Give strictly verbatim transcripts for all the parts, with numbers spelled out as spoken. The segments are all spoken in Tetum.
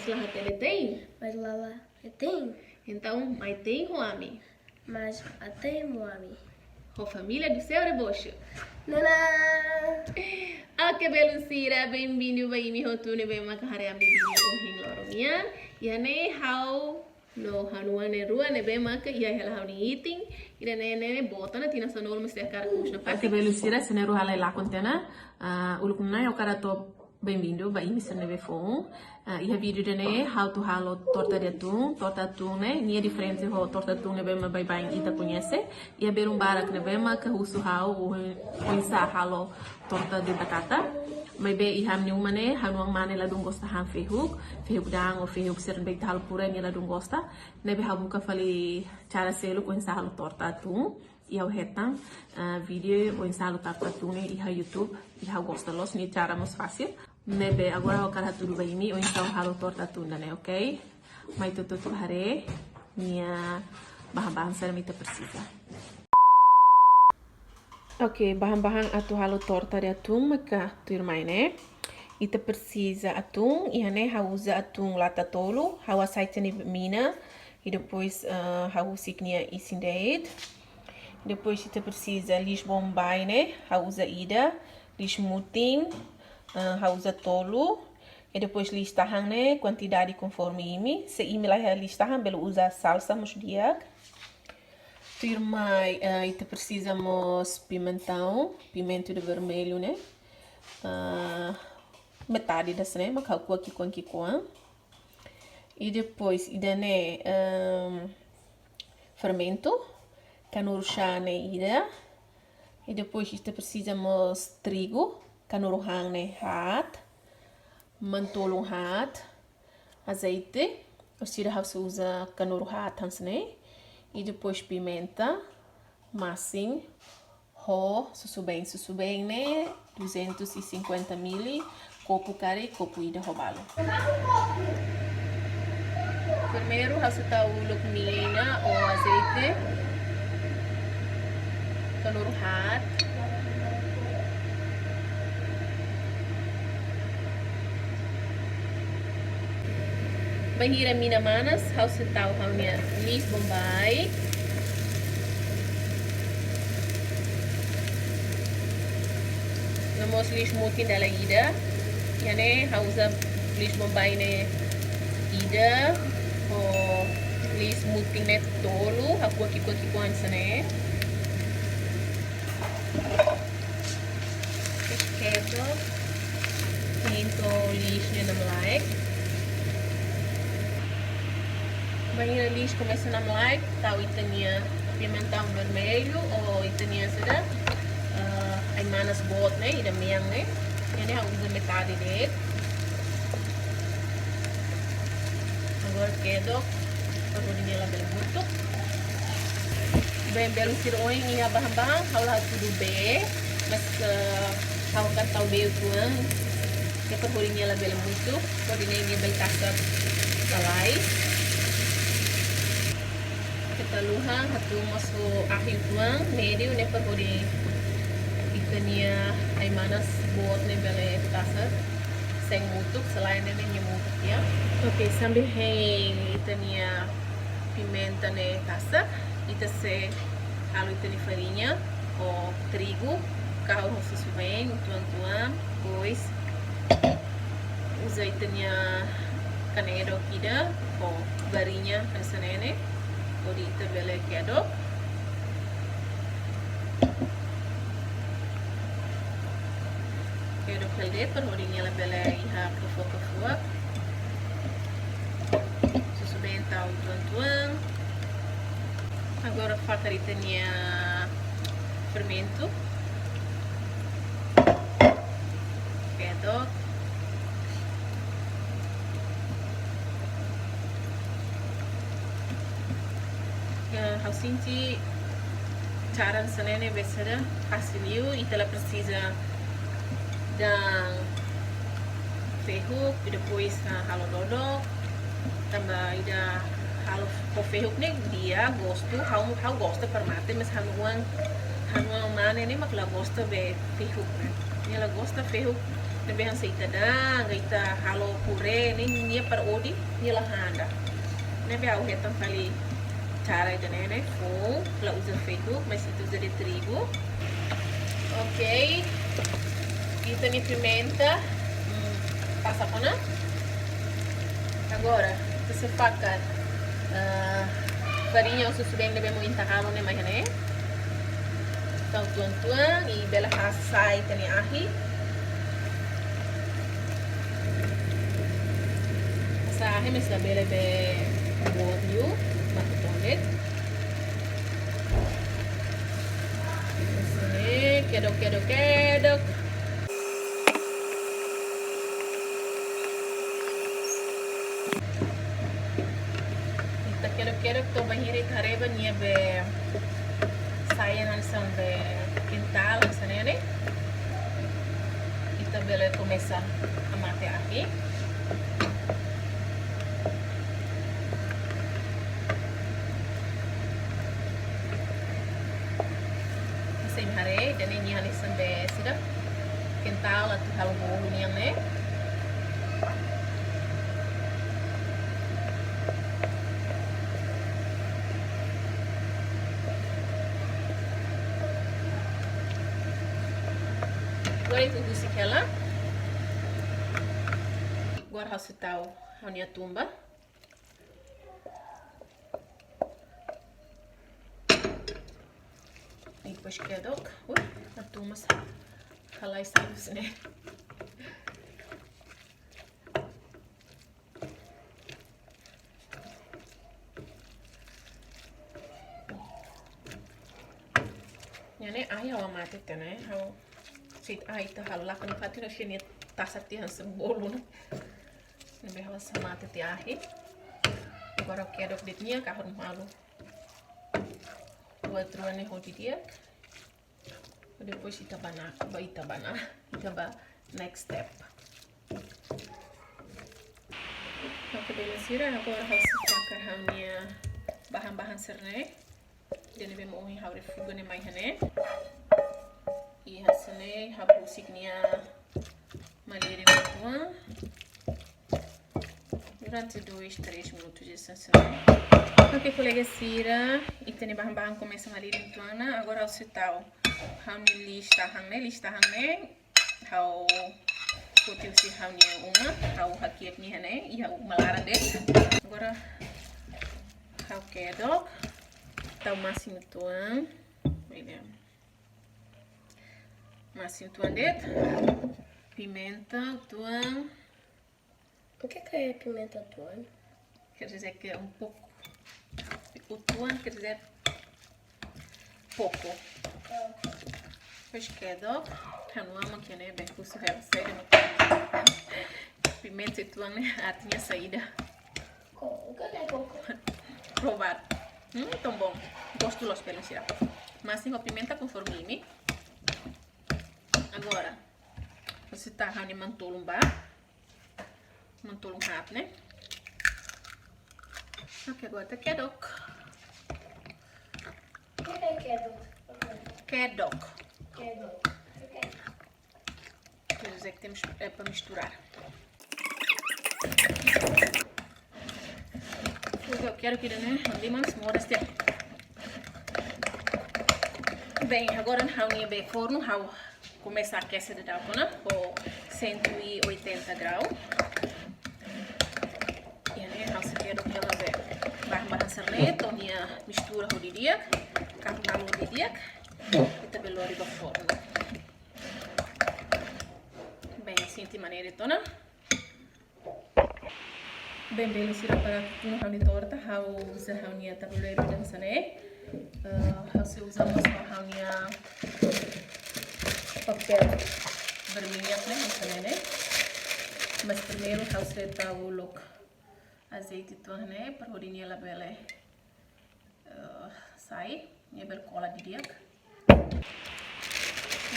La hatene tein? Mas la la tein. Entaun, mai tein ho ami. Mas até mo ami. Ho família do seu rebocho. Nana! Ok, belun sira, bem-vindo ba imi hotu ne'ebé maka haree ami-nia vídeo ohin loron nian. Iha ne'e ha'u no ha'u-nia oan na'in-rua ne'ebé maka iha hela ha'u-nia itin. Ida-ne'e ne'e boot ona, tinan sanulu mesti hakarak ku'us nafatin. Ok, belun sira, sira na'in-rua halai lakon tiha ona. Ah, uluk nanain ha'u hakarak hato'o bem-vindo ba imi sira ne'ebé foun. Ah, iha vídeo ida-ne'e ha'u atu halo torta de atum. Torta atum ne'e nia diferente ho torta atum ne'ebé mak baibain ita koñese. Iha belun barak ne'ebé maka husu ha'u oinsá halo torta de batata. Maibé iha ami-nia uma ne'e, ha'u-nia oan mane ladún gosta han fehuk, fehuk da'an ou fehuk sira ne'ebé ita halo puré nia ladún gosta. Ne'ebé ha'u buka fali cara seluk oinsá halo torta atum. I ha'u hetan, ah, vídeo oinsá halo torta atum ne'e iha YouTube, i ha'u gosta loos, nia cara mós fasil. Ne'ebé agora ha'u hakarak hatudu ba imi oinsá halo torta atum ida-ne'e, ok? Mai ita hotu-hotu haree nia bahan-bahan saida mak ita presiza. Ok, bahan-bahan atu halo torta de atum maka tuirmai ne'e. Ita presiza atum, iha ne'e ha'u uza atum lata tolu, ha'u hasai tiha nia mina, i depois, eh, ha'u husik nia isin de'it. Depois ita presiza liis Bombay ne'e, ha'u uza ida, liis mutin, eh, ha'u uza tolu. I depois liis tahan ne'e, kuantidade konforme imi. Se imi la iha liis tahan, bele uza salsa mós di'ak. Tuirmai, eh, ita presiza mós pimentaun, pimenta ida vermellu ne'e. Ah, metade ida-ne'e, mak ha'u ko'a ki'ikoan-ki'ikoan. I depois, ida-ne'e, ehm, fermentu, kanuru xá ne'e ida. I depois, ita presiza mós trigu, kanuru han ne'e haat, manu-tolun haat, azeite, orsida ha'u sei uza kanuru haat hanesan ne'e. I depois, pimenta, masin, ho susubeen. Susubeen ne'e duzentos e cinquenta mili, kopu karik, kopu ida ho balu. Primeiru, ha'u sei tau uluk mina ou azeite, kanuru haat. Bainhira mina manas, ha'u sei tau ha'u-nia liis Bombay. No mós liis mutin dala ida. Iha ne'e ha'u uza liis Bombay ne'e ida, ho liis mutin ne'e tolu, ha'u ko'a ki'ikoan-ki'ikoan hanesan ne'e. Kedok, hein to'o liis ne'e namlaek. Bainhira liis komesa namlaek, tau ita-nia pimentaun vermellu, ou ita-nia saida, eh, ai-manas boot ne'e, ida mean ne'e. Iha ne'e ha'u uza metade de'it. Agora kedok, para hodi nia labele mutuk. Bem, belun sira, ohin iha bahan-bahan ha'u la hatudu bee, mas, eh, ha'u hakarak tau bee uitoan, ke para hodi nia labele mutuk, hodi nune'e nia bele tasar lalais. Keta haluha hatún mós ho ahi uitoan, médiu ne'e, para hodi ita-nia ai-manas boot ne'e bele tasar sein mutuk, selae ne'e nia mutuk, ya. Ok, sambil hein ita-nia pimenta ne'e tasar, ita sei halo ita-nia fariña ou trigu, kahur ho susubeen uitoan-uitoan, depois uza ita-nia kanedok ida ou varinha hanesan ne'e, hodi ita bele kedok. Kedok hela de'it para hodi nia labele iha kafuak-kafuak. Susubeen tau uitoan-uitoan. Agora fakar ita-nia fermentu. Kedok. Ya, ha'u sente cara hanesan ne'e ne'ebé saida, fasil liu, ita la presiza da'an fehuk, i depois, ah, halo dodok. Tanba ida halo ho fehuk ne'e di'ak, gostu, ha'u, ha'u gosta para mate, mas ha'u-nia oan, ha'u-nia oan mane ne'e mak la gosta be fehuk ne'e. Nia la gosta fehuk, Ne'ebé hanesan ita dehan, ita halo puré ne'e, nia para odi, nia la han ida. Ne'ebé ha'u hetan fali cara ida-ne'e, ne'e foun, la uza fehuk, mas ita uza de'it trigu. Ok. Ita-nia pimenta, hmm, pasa ona. Agora, ita sei fakar, ah, fariña ou susubeen ne'ebé mak ita halo ne'e mai iha ne'e. Entaun, tuan-tuan, i bele hasai ita-nia ahi. Hasai ahi, mas labele be boot liu, maka tondet. Hanesan ne'e, kedok, kedok, kedok. Ita kedok-kedok to'o bainhira ita haree ba nia be sai hanesan be kental hanesan ne'e, ne'e. Ita bele komesa hamate ahi. Hanesan imi haree, ida-ne'e nia hanesan be sira kental atu halo bolu nian ne'e. Agora ita husik hela. Agora ha'u sei tau ha'u-nia atún ba. Depois kedok, ui, atún mós halai sai hanesan ne'e. Ida-ne'e ahi ha'u hamate tiha ona, ha'u sei, ahi ita halo lakon fatin ne'e nia tasar tiha hanesan bolu ne'e. Ne'ebé ha'u sei hamate tiha ahi. Agora kedok de'it nia, kahur malu. Buat rua ne'e ho didi'ak. Depois ita ba ona, ba ita ba ona, ita ba next step. Ok, belun sira, agora ha'u sei fakar ha'u-nia bahan-bahan sira-ne'e. Ida-ne'ebé mak ohin ha'u refoga ne'e mai iha ne'e. I hanesan ne'e ha'u husik nia malirin uitoan durante dois, três minutos hanesan ne'e. Ok, kolega sira, ita-nia bahan-bahan komesa malirin uitoan ona, agora ha'u sei tau ha'u-nia liis-tahan ne'e, liis-tahan ne'e ha'u foti husi ha'u-nia uma, ha'u hakiak nia iha ne'e, iha uma laran de'it. Agora ha'u kedok, tau masin uitoan. Masin uitoan de'it, pimenta uitoan. O que que é pimenta uitoan? Quer dizer que é um pouco. Uitoan quer dizer pouco. Ah, ok. Depois kedok, ha'u-nia uma nia ne'e be husu hela saida mak pimenta uitoan ne'e artinya saida. Co-, o que que é coco? Provar. Hum, tão bom. Gostu loos, belun sira. Masin ho pimenta konforme imi. Agora, ha'u sei tau ha'u-nia manu-tolun ba. Manu-tolun haat ne'e. Ok, agora ita kedok. O que que é kedok? Kedok. Kedok. O que que é? Quer dizer que temos, é para misturar. Ha'u kedok ida-ne'e, limão, moras tiha. Bem, agora ha'u-nia be fornu, ha'u komesa akese daudauk ona ho cento e oitenta graus. Iha ne'e ha'u sei kedok hela be bahan-bahan sira-ne'e, to'o nia mistura ho didi'ak, kahur malu ho didi'ak, ita bele lori ba fornu. Bem, sente maneira to'o ona. Bem, belun sira, para tunu ha'u-nia torta, ha'u uza ha'u-nia tabuleiru hanesan ne'e. Eh, ha'u sei uza mós ha'u-nia papél berminyak ne'e, hanesan ne'e. Mas primeiru ha'u sei tau uluk azeite uitoan ne'e, para hodi nia labele eh, sai, nia bele kola didi'ak.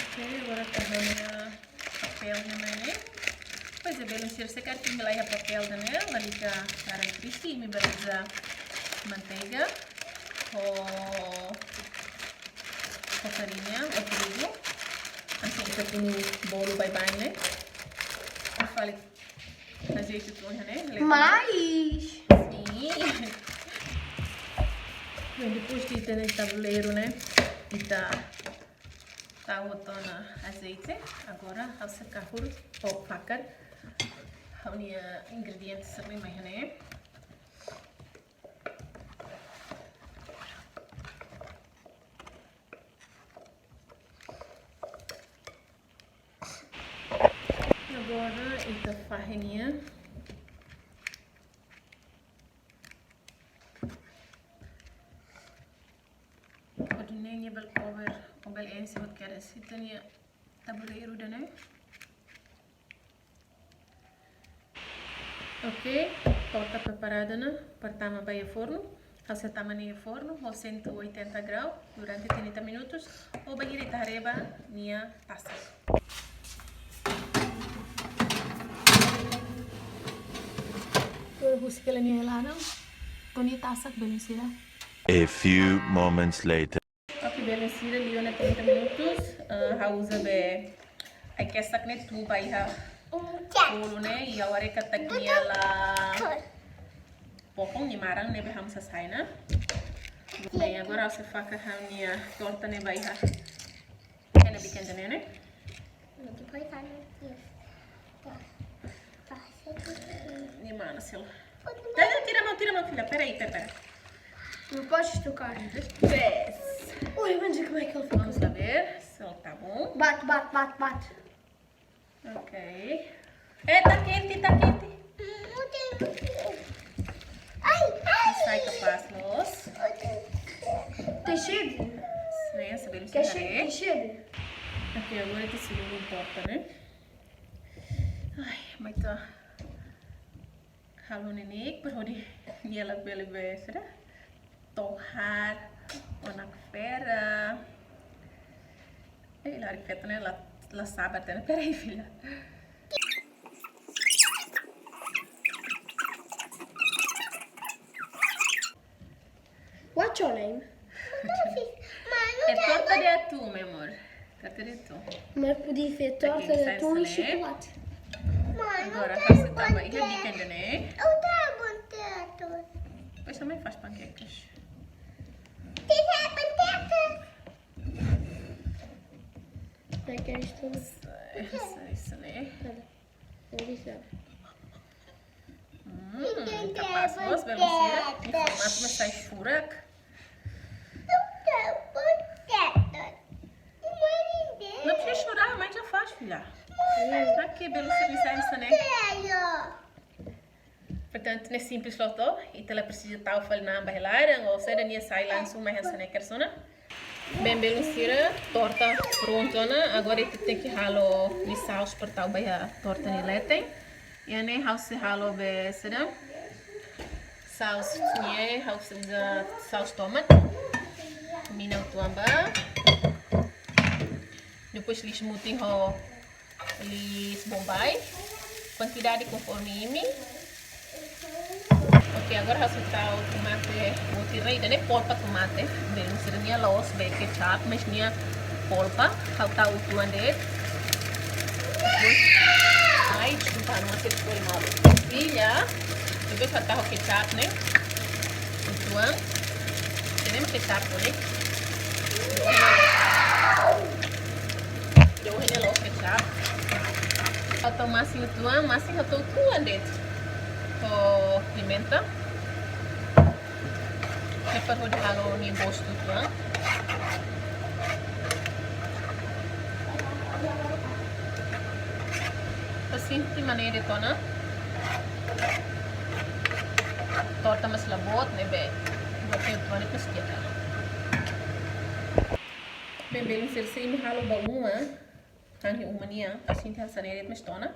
Ok, agora ita tau ha'u-nia papél ne'e mai ne'e. Pois é, belun sira, se karik imi la iha papél ida-ne'e, lalika laran triste, imi bele uza manteiga ho, ho fariña, ho trigu. Hanesan ita tunu bolu baibain ne'e. Fali azeite uitoan, né? Mais! Sim. Bem, depois de ter tabuleiro, né? E tá, tá botando azeite. Agora, ha'u sei kahur, ou fakar ha'u-nia ingredientes também, mas, né? Agora, ita fahe nia. Hodi nune'e nia bele cover, ou bele enxe, hodi kedas ita-nia tabuleiro ida-ne'e. Ok, torta preparada ona, para tama ba iha fornu. Ha'u sei tama nia iha fornu, ho cento e oitenta grau, durante trinta minutos, ou bainhira ita haree ba nia tasak. Agora husik hela nia iha laran, to'o nia tasak, belun sira. A few moments later. Ok, belun sira, liu ona trinta minutos, eh, ha'u uza be ai-kesak ne'e tuun ba iha bolu ne'e, i ha'u haree katak nia la popong, nia maran, ne'ebé ha'u mós hasai ona. Bem, agora ha'u sei fakar ha'u-nia torta ne'e ba iha. Ena bikan jane ne'e. Nia mana, Sila? Tira, tira a mão, tira a mão, filha. Peraí, pera, pera. Não podes tocar. Después. Ui, mas como é que ele fica? Vamos lá ver se ele tá bom. Bate, bate, bate, bate. Ok. É, tá quente, tá quente. Não tem, não tem. Ai, ai. Não sai capaz, moço. Tem cheiro? Sim, essa belun sira. Quer cheiro? Tem cheiro? Ok, agora ita sei bolu torta, né? Ai, mas tá. Halo neineik, para hodi nia labele be sira tohar ona fera. Eh, larik-feto ne'e la, la sabar tiha ona. Peraí, filha. What's your name? É torta de atum, meu amor. Torta de atum. Mas podia ser torta de atum e chocolate. Agora, ha'u sei tama iha bikan jane. Eu tenho panquecas. Depois também faz panquecas. Tem panquecas. Panquecas tudo. Isso, isso, né? Nada. Hum, kapás loos, belun sira. Nia formatu mak sai furak. Não precisa chorar, a mãe já faz, filha. Pra quê, belun sira, sai, sai, né? Portantu, ne'e simples loos, ita la presiza tau fali na'an ba iha laran, ou saida, nia sai langsung mai hanesan ne'e, hanesan ne'e. Bem, belun sira, torta prontu ona. Agora ita tenke halo nia saus para tau ba iha torta nia leten. Iha ne'e ha'u sei halo be saida, saus ne'e, ha'u sei uza saus tomate. Mina uitoan ba. Depois liis mutin ho liis bombay. Kuantidade konforme imi. Ok, agora ha'u sei tau tomate boot ida-ne'e, polpa tomate. Belun sira, nia la'ós be ketchup, mas nia polpa. Ha'u tau uitoan de'it. Depois, ai, deskulpa, não sei se foi mal. Filha, depois ha'u tau ketchup, né? Uitoan. Tenemos ketchup, né? Ida-ne'e la'ós ketchup. Ha'u tau masin uitoan, masin ha'u tau uitoan de'it. Ho pimenta. Ne'e para hodi halo nia gostu uitoan. Ha'u sente maneira de'it ona. Torta mós la boot, ne'ebé. Boot uitoan ne'e mós di'ak. Bem, belun sira, se imi halo ba uma, han iha uma nian, ha'u sente hanesan ne'e de'it mós ona.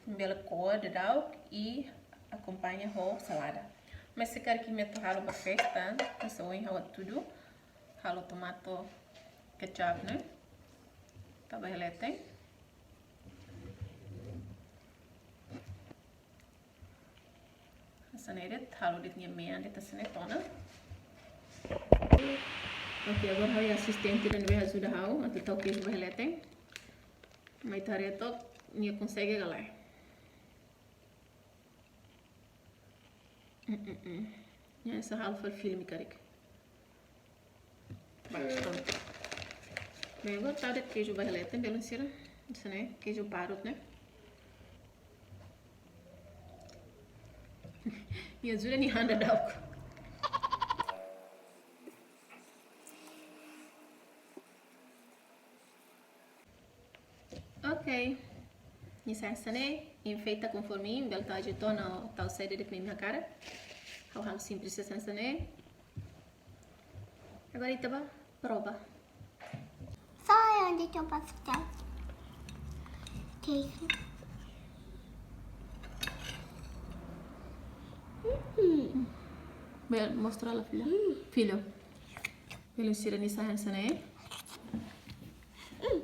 Imi bele ko'a daudaun i akompaña ho salada. Mas se karik imi atu halo ba festa, hanesan ohin ha'u hatudu, halo tomate ketchup ne'e. Tau ba iha leten. Hanesan ne'e de'it, halo de'it nia mean de'it hanesan ne'e ona. Ok, agora ha'u-nia asistente ida-ne'e ajuda ha'u atu tau keiju ba iha leten. Mai ita haree took, nia konsege ka lae. Mm, mm, mm. Nia hanesan halo fali filme karik. Basta. Bem, agora tau de'it keiju ba iha leten, belun sira. Hanesan ne'e, keiju parut ne'e. Nia jura nia han daudauk. Ok. Nia sai hanesan ne'e, enfeita konforme imi bele tau azeitona ou tau saida de'it mak imi hakarak. Ha'u halo simples hanesan ne'e. Agora ita bá prova. Só onde tem um pastel. Queijo. Hum. Bel, mostra lá, filha. Hum. Filho. Belun sira, nia sai hanesan ne'e. Hum.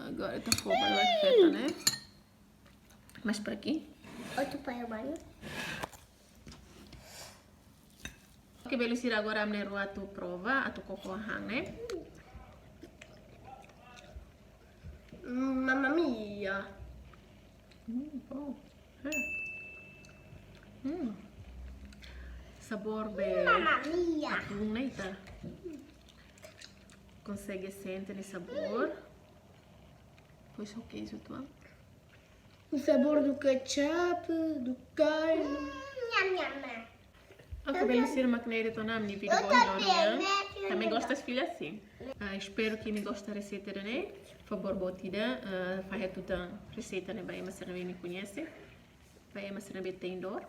Agora ita fó ba leten, né? Mais para aqui. Outro para o banho. Ok, belun sira, agora ami na'in-rua atu prova, atu koko han, né? Mm, mamma mia. Mm, oh. É. Mm. Sabór be. Mamma mia. Atún, né, ita konsege sente nia sabór. Depois o queijo, tu. O sabor do ketchup, do queijo. Hum, nham, nham, nham. Ok, belun sira, mak ne'e de'it ona ami-nia vídeo ba ohin loron nian. Também gosta das filhas, sim. Ah, espero que imi gosta reseita ida-ne'e. Favór boot ida, ah, fahe tutan reseita ne'e ba ema sira ne'ebé imi koñese, ba ema sira ne'ebé tein dór.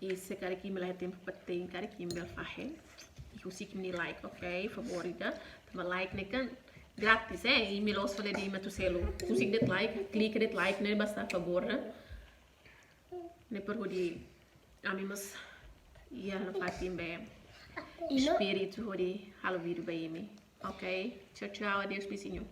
I se karik imi la iha tempu para tein, karik imi bele fahe. I husik imi-nia like, ok? Favór ida. Tanba like ne'e kan grátis, eh? Imi la'ós fali de'it mak atu selu. Husik de'it like, klik de'it like ne'e, basta, favór, eh? Ne'e para hodi ami mós iha nafatin be espíritu hodi halo vídeo ba imi. Ok? Tchau, tchau. Adeus, beijinho.